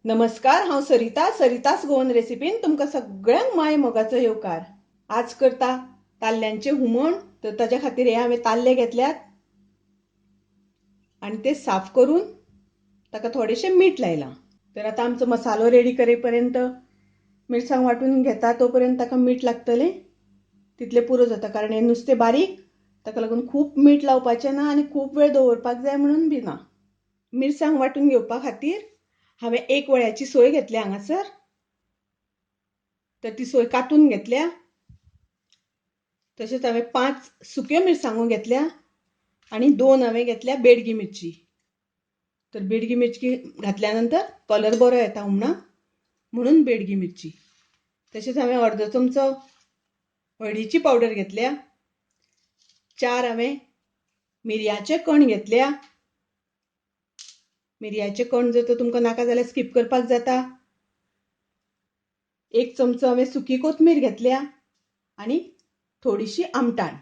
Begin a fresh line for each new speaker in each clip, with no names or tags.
नमस्कार, हांव सरिता, सरितास गोवन रेसिपीन तुमकां सगळ्यांक माय मोगाचो येवकार. आज करता ताल्ल्यांचें हुमण. तर ताच्या खातीर हे हांवें ताल्ले घेतल्यात आनी ते साफ करून ताका थोडेशें मीठ लायलां. तर आतां आमचो मसालो रेडी करे पर्यंत मिरसांग वांटून घेता तो पर्यंत ताका मीठ लागतलें तितलें पुरो जाता, कारण हें नुस्तें बारीक, ताका लागून खूब मीठ लावपाचें ना आनी खूब वेळ दवरपाक जाय म्हणून बी ना. मिरसांग वांटून घेवपा खातीर हांवें एक वळ्याची सोय घेतल्या हांगासर, तर ती सोय कातून घेतल्या. तशेंच हांवें 5 सुक्यो मिरसांगो घेतल्या आनी 2 हांवें घेतल्या बेडगी मिरची. तर बेडगी मिरची घातल्या नंतर कलर बरो येता हुमणाक म्हणून बेडगी मिरची. तशेंच हांवें अर्दो चमचो हळदीची पावडर घेतल्या, 4 हांवें मिरयाचे कण घेतल्या. मिरयाचे कण जर तर तुमकां नाका जाल्यार स्कीप करपाक जाता. 1 चमचो हांवें सुकी कोथमीर घेतल्या आनी थोडीशी आमटाण.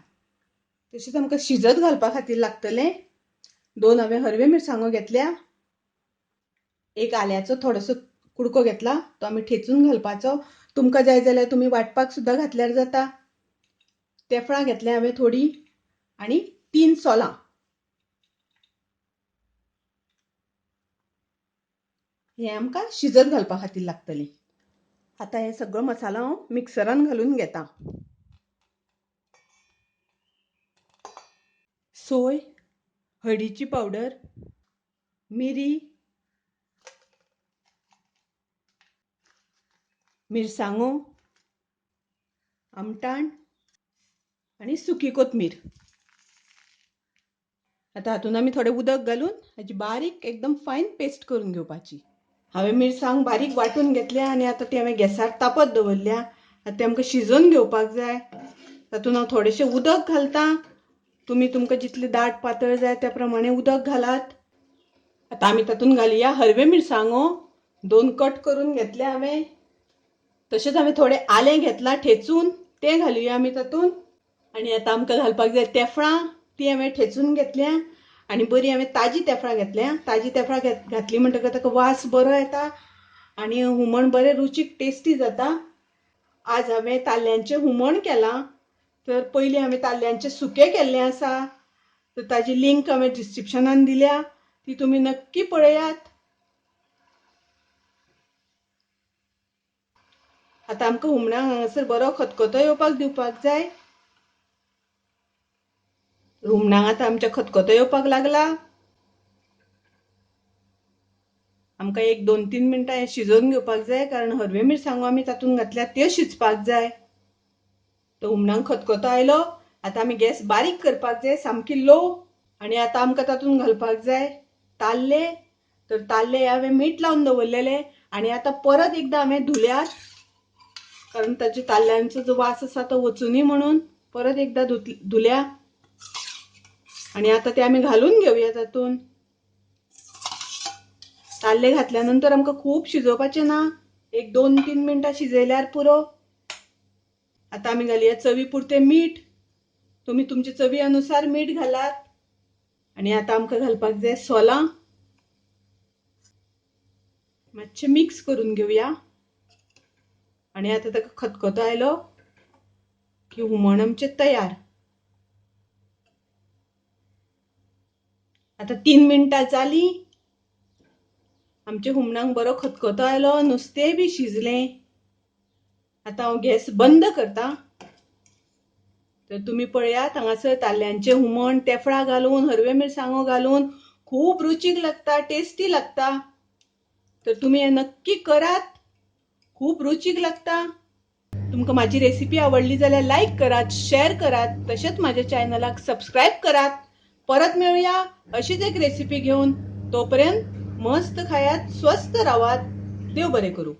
तशेंच आमकां शिजत घालपा खातीर लागतलें 2 हांवें हरव्यो मिरसांगो घेतल्या, 1 आल्याचो थोडोसो कुडको घेतला तो आमी ठेचून घालपाचो. तुमकां जाय जाल्यार तुमी वांटपाक सुद्दां घातल्यार जाता. तेफळां घेतल्या हांवें थोडी आनी 3 सोलां. हे आमकां शिजत घालपा खातीर लागतलें. आतां हे सगळो मसालो हांव मिक्सरान घालून घेता. सोय, हळदीची पावडर, मिरी, मिरसांगो, आमटाण आनी सुकी कोथमीर. आतां हातूंत आमी थोडें उदक घालून हाची बारीक एकदम फायन पेस्ट करून घेवपाची. हांवें मिरसांग बारीक वांटून घेतल्या आनी आतां ती हांवें गॅसार तापत दवरल्या. आतां ती आमकां शिजोवन घेवपाक जाय. तातूंत हांव थोडेशें उदक घालता. तुमी तुमकां जितलें दाट पातळ जाय त्या प्रमाणे उदक घालात. आतां आमी तातूंत घालया हरव्यो मिरसांगो, 2 कट करून घेतल्या हांवें. तशेंच हांवें थोडें आलें घेतलां ठेचून, तें घालुया आमी तातूंत. आनी आतां आमकां घालपाक जाय तेफळां, ती हांवें ठेचून घेतल्या आनी बरी हांवें ताजी तेफळां घेतल्या. ताजी तेफळां घातली म्हणटकच ताका वास बरो येता आनी हुमण बरें रुचीक टेस्टी जाता. आज हांवें ताल्ल्यांचें हुमण केलां. तर पयलीं हांवें ताल्ल्यांचें सुकें केल्लें आसा, तर ताजी लिंक हांवें डिस्क्रिप्शनान दिल्या, ती तुमी नक्की पळयात. आतां आमकां हुमणाक हांगासर बरो खतखतो येवपाक दिवपाक जाय. हुमणाक आतां आमच्या खतखतो येवपाक लागला. आमकां 1 2-3 मिनटां हें शिजोवन घेवपाक जाय, कारण हरव्यो मिरसांगो आमी तातूंत घातल्या त्यो शिजपाक जाय. तो हुमणाक खतखतो आयलो. आतां आमी गॅस बारीक करपाक जाय, सामकी लो. आनी आतां आमकां तातूंत घालपाक जाय ताल्ले. तर ताल्ले हांवें मीठ लावन दवरलेले आनी आतां परत एकदां हांवें धुल्यात, कारण ताचे ताल्ल्यांचो जो वास आसा तो वचुनी म्हणून परत एकदां धुल्या. आनी आतां ते आमी घालून घेवया तातूंत. ताल्ले घातल्या नंतर आमकां खूब शिजोवपाचें ना, 1 2-3 मिनटां शिजयल्यार पुरो. आतां आमी घालया चवी पुरतें मीठ. तुमी तुमचे चवी अनुसार मीठ घालात. आनी आतां आमकां घालपाक जाय सोलां. मातशें मिक्स करून घेवया. आनी आतां ताका खतखतो आयलो की हुमण आमचें तयार. आतां 3 मिनटां जालीं, आमच्या हुमणाक बरो खतखतो आयलो, नुस्तेंय बी शिजलें. आतां हांव गॅस बंद करता. तर तुमी पळयात हांगासर ताल्ल्यांचें हुमण तेफळां घालून हरव्यो मिरसांगो घालून खूब रुचीक लागता, टेस्टी लागता. तर तुमी हें नक्की करात, खूब रुचीक लागता. तुमकां म्हाजी रेसिपी आवडली जाल्यार लायक करात, शेअर करात, तशेंच म्हाज्या चॅनलाक सबस्क्रायब करात. परत मेळुया अशीच एक रेसिपी घेवन. तोपर्यंत मस्त खायात, स्वस्थ रावात. देव बरें करूं.